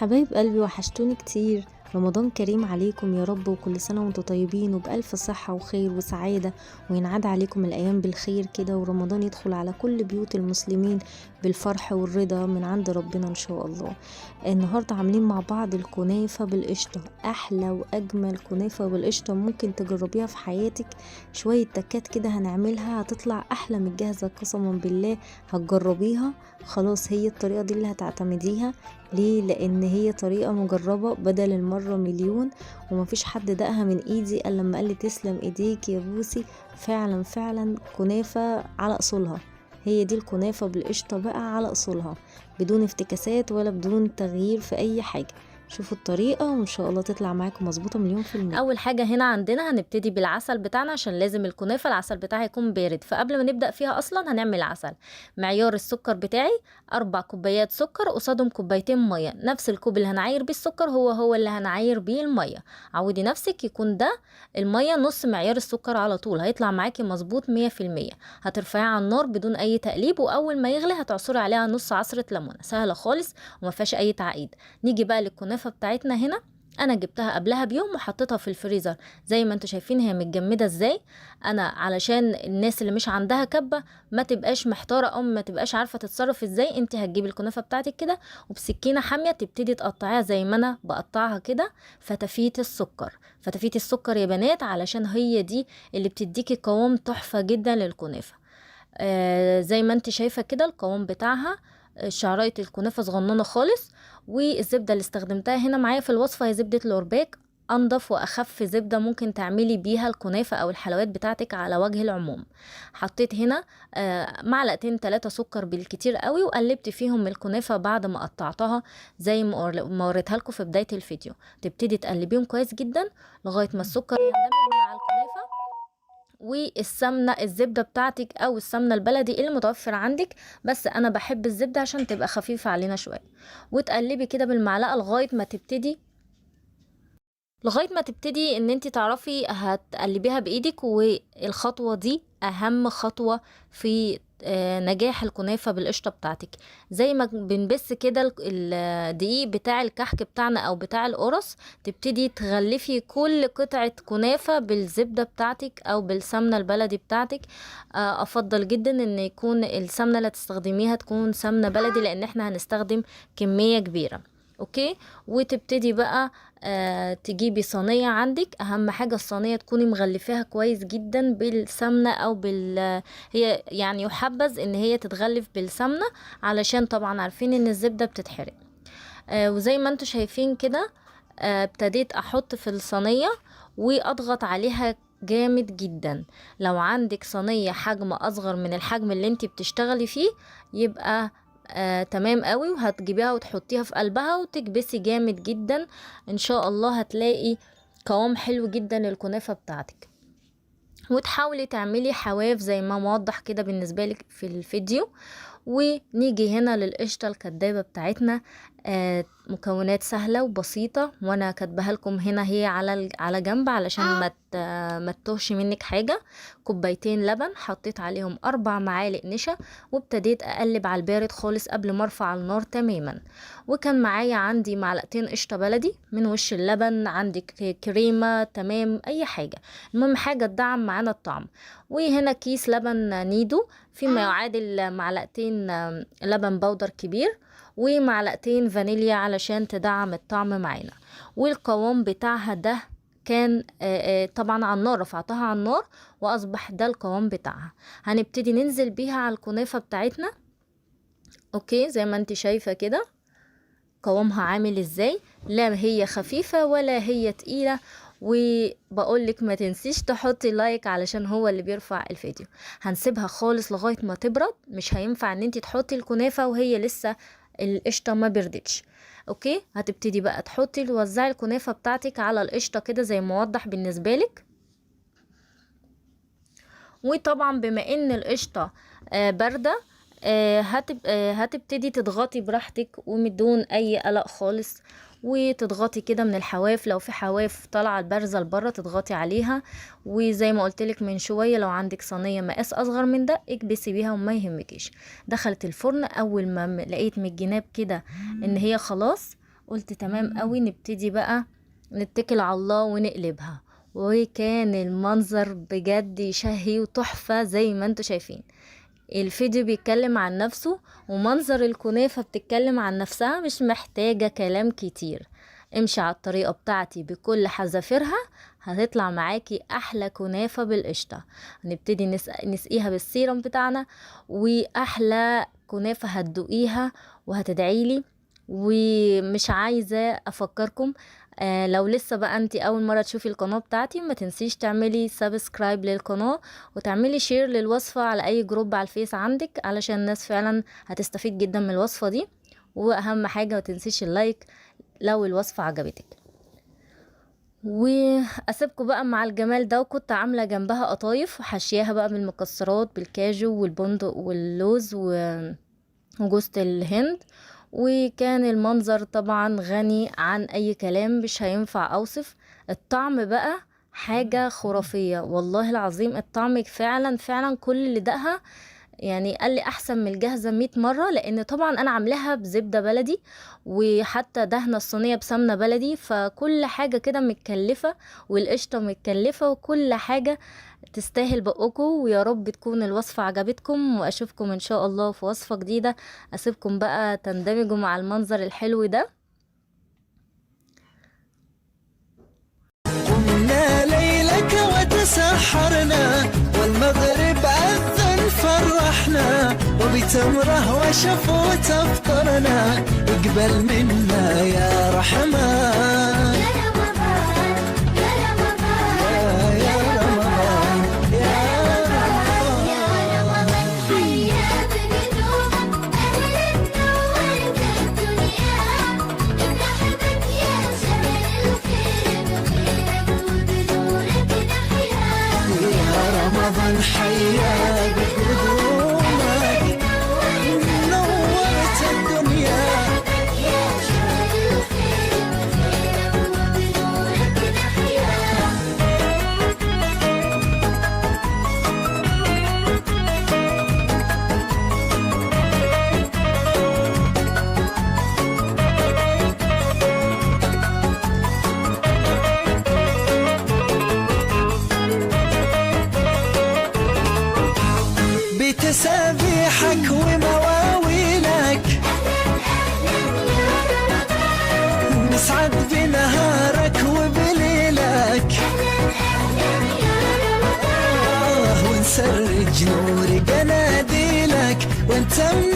حبايب قلبي وحشتوني كتير. رمضان كريم عليكم يا رب، وكل سنة وانتم طيبين وبألف صحة وخير وسعادة، وينعاد عليكم الأيام بالخير كده، ورمضان يدخل على كل بيوت المسلمين بالفرح والرضا من عند ربنا إن شاء الله. النهاردة عاملين مع بعض الكنافة بالقشطة، أحلى وأجمل كنافة بالقشطة ممكن تجربيها في حياتك. شوية تكات كده هنعملها هتطلع أحلى من الجاهزة قسما بالله، هتجربيها خلاص هي الطريقة دي اللي هتعتمديها. ليه؟ لأن هي طريقة مجربة بدل المرة مليون، ومفيش حد دقها من ايدي الا لما قال لي تسلم ايديك يا بوسي. فعلا فعلا كنافة على اصولها، هي دي الكنافة بالقشطة بقى على اصولها، بدون افتكاسات ولا بدون تغيير في اي حاجة. شوفوا الطريقة وان شاء الله تطلع معاكم مظبوطة مليون في المية. اول حاجة هنا عندنا هنبتدي بالعسل بتاعنا، عشان لازم الكنافة العسل بتاعها يكون بارد، فقبل ما نبدأ فيها اصلا هنعمل عسل. معيار السكر بتاعي 4 كوبايات سكر قصادهم كوبايتين مية، نفس الكوب اللي هنعاير بيه السكر هو اللي هنعاير بيه المية. عودي نفسك يكون ده المية نص معيار السكر على طول، هيطلع معاكي مظبوط مية في المية. هترفعيه على النار بدون اي تقليب، واول ما يغلي هتعصري عليها نص عصرة ليمونة، سهلة خالص وما فيهاش اي تعقيد. نيجي بقى للكنافة بتاعتنا. هنا انا جبتها قبلها بيوم وحطيتها في الفريزر، زي ما انتوا شايفين هي متجمده ازاي. انا علشان الناس اللي مش عندها كبه ما تبقاش محتاره او ما تبقاش عارفه تتصرف ازاي، انت هتجيبي الكنافه بتاعتك كده وبسكينه حاميه تبتدي تقطعيها زي ما انا بقطعها كده، فتافيت السكر. فتافيت السكر يا بنات، علشان هي دي اللي بتديكي قوام تحفه جدا للكنافه. زي ما انت شايفه كده القوام بتاعها، شعرايه الكنافه صغننه خالص. والزبده اللي استخدمتها هنا معايا في الوصفه هي زبده لورباك، انضف واخف زبده ممكن تعملي بيها الكنافه او الحلويات بتاعتك على وجه العموم. حطيت هنا معلقتين 3 سكر بالكتير قوي، وقلبت فيهم الكنافه بعد ما قطعتها زي ما وريتها لكم في بدايه الفيديو. تبتدي تقلبيهم كويس جدا لغايه ما السكر يندمج مع الكنافه والسمنه، الزبده بتاعتك او السمنه البلدي اللي متوفر عندك، بس انا بحب الزبده عشان تبقى خفيفه علينا شويه. وتقلبي كده بالمعلقه لغايه ما تبتدي ان انت تعرفي هتقلبيها بايدك. والخطوه دي اهم خطوه في نجاح الكنافه بالقشطه بتاعتك. زي ما بنبس كده الدقيق بتاع الكحك بتاعنا او بتاع القرص، تبتدي تغلفي كل قطعه كنافه بالزبده بتاعتك او بالسمنه البلدي بتاعتك. افضل جدا ان يكون السمنه اللي تستخدميها تكون سمنه بلدي، لان احنا هنستخدم كميه كبيره. okay، وتبتدي بقى تجيبي صينيه عندك. اهم حاجه الصينيه تكوني مغلفاها كويس جدا بالسمنه او بال، هي يعني يحبذ ان هي تتغلف بالسمنه، علشان طبعا عارفين ان الزبده بتتحرق. وزي ما انتم شايفين كده، ابتديت احط في الصينيه واضغط عليها جامد جدا. لو عندك صينيه حجم اصغر من الحجم اللي انت بتشتغلي فيه يبقى تمام قوي، وهتجيبيها وتحطيها في قلبها وتكبسي جامد جدا. ان شاء الله هتلاقي قوام حلو جدا للكنافة بتاعتك. وتحاولي تعملي حواف زي ما موضح كده بالنسبة لك في الفيديو. ونيجي هنا للقشطة الكدابة بتاعتنا. مكونات سهلة وبسيطة، وانا كاتباها لكم هنا هي على جنب علشان ما تتوهش منك حاجة. كوبايتين لبن حطيت عليهم 4 معالق نشا، وابتديت اقلب على البارد خالص قبل ما ارفع النار تماما. وكان معايا عندي معلقتين قشطة بلدي من وش اللبن، عندك كريمة، تمام، اي حاجة، المهم حاجة تدعم معانا الطعم. وهنا كيس لبن نيدو فيما يعادل معلقتين لبن بودر كبير، ومعلقتين فانيليا علشان تدعم الطعم معانا. والقوام بتاعها ده كان طبعا على النار، رفعتها على النار واصبح ده القوام بتاعها. هنبتدي ننزل بيها على الكنافة بتاعتنا. okay، زي ما انت شايفة كده قوامها عامل ازاي، لا هي خفيفة ولا هي تقيلة. وبقولك ما تنسيش تحطي like علشان هو اللي بيرفع الفيديو. هنسيبها خالص لغاية ما تبرد، مش هينفع ان انت تحطي الكنافة وهي لسه القشطة ما بردتش. okay، هتبتدي بقى توزعي الكنافة بتاعتك على القشطة كده زي ما وضح بالنسبة لك. وطبعا بما ان القشطة، باردة، هتبتدي تضغطي براحتك وبدون اي قلق خالص، وتضغطي كده من الحواف، لو في حواف طالعه البارزه لبره تضغطي عليها. وزي ما قلتلك من شويه لو عندك صينيه مقاس اصغر من ده اكبسي بيها وما يهمكيش. دخلت الفرن، اول ما لقيت من الجناب كده ان هي خلاص قلت تمام قوي، نبتدي بقى نتكل على الله ونقلبها. وكان المنظر بجد يشهي وتحفة زي ما انتوا شايفين. الفيديو بيتكلم عن نفسه ومنظر الكنافة بتتكلم عن نفسها، مش محتاجة كلام كتير. امشي على الطريقة بتاعتي بكل حذافيرها، هتطلع معاكي احلى كنافة بالقشطة. هنبتدي نسقيها بالسيرم بتاعنا، واحلى كنافة هتدوقيها وهتدعيلي. ومش عايزة افكركم، لو لسه بقى انت اول مرة تشوفي القناة بتاعتي، ما تنسيش تعملي subscribe للقناة وتعملي share للوصفة على اي group على الفيس عندك، علشان الناس فعلا هتستفيد جدا من الوصفة دي. واهم حاجة ما تنسيش ال like لو الوصفة عجبتك. واسيبكم بقى مع الجمال ده. وكنت عاملة جنبها قطايف وحشياها بقى بالمكسرات بالكاجو والبندق واللوز وجوزة الهند، وكان المنظر طبعا غني عن اي كلام، مش هينفع اوصف. الطعم بقى حاجة خرافية والله العظيم. الطعم فعلا فعلا كل اللي دقها يعني قال لي احسن من الجاهزة 100 مرة، لان طبعا انا عاملاها بزبدة بلدي، وحتى دهنة الصينية بسمنة بلدي، فكل حاجة كده متكلفة، والقشطة متكلفة، وكل حاجة تستاهل بقكم. ويا رب تكون الوصفة عجبتكم، واشوفكم ان شاء الله في وصفة جديدة. اسيبكم بقى تندمجوا مع المنظر الحلو ده. قمنا ليلك وتسحرنا، والمغرب أذن فرحنا، وبتمره وشفوت افطرنا، اقبل منا يا رحمن. يا رمضان يا رمضان يا رمضان يا رمضان يا رمضان، حيا بقدومك أهلا نورت الدنيا، بنحبك يا شهر الخير، بخيرك وبنورك نحيا. يا رمضان حيا بقدومك نورت الدنيا، بنحبك يا شهر الخير، بخيرك وبنورك نحيا. بتسابيحك ومواويلك نسعد بنهارك وبليلك، ونسرج نور قناديلك، وانت من